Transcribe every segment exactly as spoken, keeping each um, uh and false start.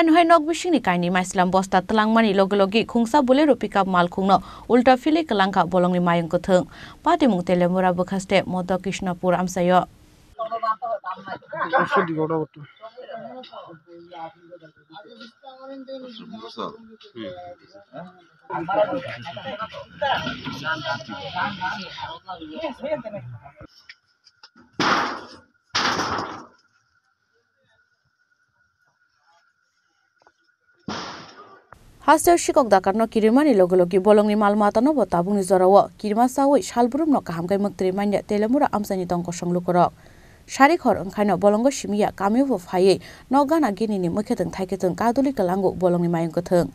Anohai nok bisingni kainwi maislam bosta twlangmani logi logi khungsa Bolero pickup malkhungno ulta philwi kwlangkha bolongni mayung kwthwng. Patimung Telemura bwkhaste Modok Krishnapur amchaio. Hasteo sikok dakarno kirimani logi logi bolongni mal matano bo tabukni jorao kirima chawi salbrumno kaham khe mwktwi manya Telemura amchaini tong kosong lukurok. Sarik hor wngkhaino bolongo simiya kamio bo phaiwi nok gana ginini mwkhwtwng thaikhetwng kaduli kwlango bolongni mayung kwthwng.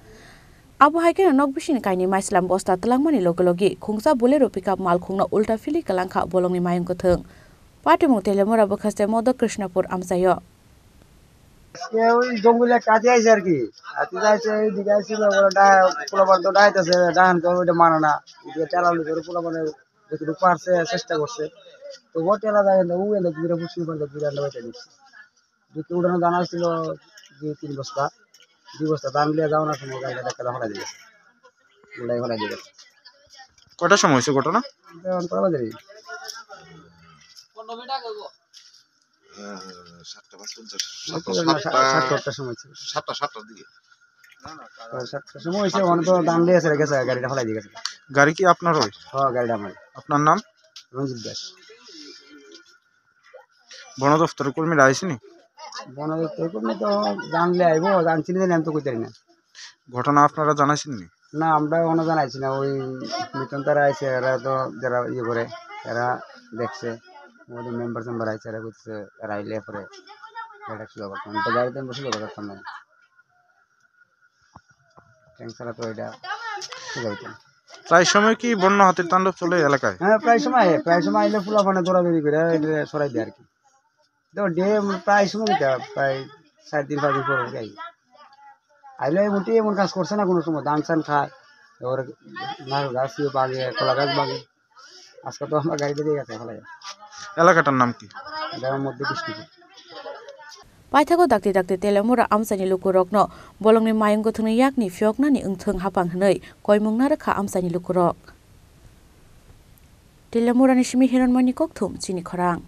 Abo hai kheno nok bisingni kainwi maislam bosta twlangmani logi logi khungsa Bolero pickup malkhungno ulta philwi kwlangkha bolongni mayung kwthwng. Patimung Telemura bwkhaste Modok Krishnapur amchaio. আজকে ওই জঙ্গলে কাজে আইছে আর কি। কাজে যাইছে, এইদিকে আইছিল, ওরা ডা-, পোলাপান তো ডাইতেছে, ডাহান তো ওইটা মানে না। এদিকে চালানো করে পোলাপানে যতটুকু পারছে, চেষ্টা করছে। তো ও টেলা যায় না, ও এনে ঘুরে পশ্চিম পারে ঘুরে আনতে পারছে না। দুটো উঠানো দানা ছিল দুই তিন বস্তা, দুই বস্তা ধান লিয়ে যাওয়ানোর সময় গাড়িটা ধাক্কা দিয়ে ফেলাই দিয়েছে। উল্টাই ফেলাই দিয়েছে। কটার সময় হয়েছে ঘটনা? এটা অন করা বাজারে। আহ, সাতটা পাঁচপঞ্চাশ, সাতটা, সাতটা, সাতটা, সাতটা, সাতটার সময় ছিল। সাতটা, সাতটার দিকে। তো সাতটার সময় হয়েছে, ওখানে তো দাম দিয়ে গেছে, গাড়িটা ফেলাই দিয়ে গেছে। গাড়ি কি আপনার ওই? হ্যাঁ, গাড়িটা আমার। আপনার নাম? রঞ্জিত দাস। বন দপ্তরের কর্মীরা আইসেনি? বন দপ্তরের কর্মী তো জানলে আইবো, জানছি না, আমি তো কইতারি না। ঘটনা আপনারা জানাইছেন নি? না, আমরা ওখানে জানাইছি না, ওই মিথুন তারা আইছে, এরা তো যারা ইয়ে করে, এরা দেখছে, ওদের মেম্বার টেম্বার আইছে, এরা করছে, এরা আইলে পরে এটা সুযোগ করতাম, আমি তো গাড়িতে বসে সুযোগ করতাম না। ট্যাঙ্ক ছাড়া তো এটা সুযোগ হইতো না। প্রায় সময় কি বন্য হাতির তাণ্ডব চলে এই এলাকায়? হ্যাঁ, প্রায় সময় আহে, প্রায় সময় আইলে ফুলা মানে দৌড়াদৌড়ি করে এটা সরাই দেয় আর কি। তো ডে প্রায় সময় দিতে হয়, প্রায় চার দিন পাঁচ দিন পর পর আই। আইলে এমন, এমন কাজ করছে না কোনো সময়, ধান চান খায়, ওর নারকেল গাছ ইয়ে বাগে, কলা গাছ বাগে। আজকে তো আমরা গাড়ি দিয়ে গেছে ফেলাই। এলাকাটার নাম কি? এটা আমার মধ্যে বৃষ্টি। Paithago dakti dakti Telemura amchaini lukurokno bolongni mayung kwthwngni yakni phiyoknani wngthwng hapang hwnwi koimung narwkha amchaini lukurok. Telemurani simi Hironmoyni kokthum chini khorang.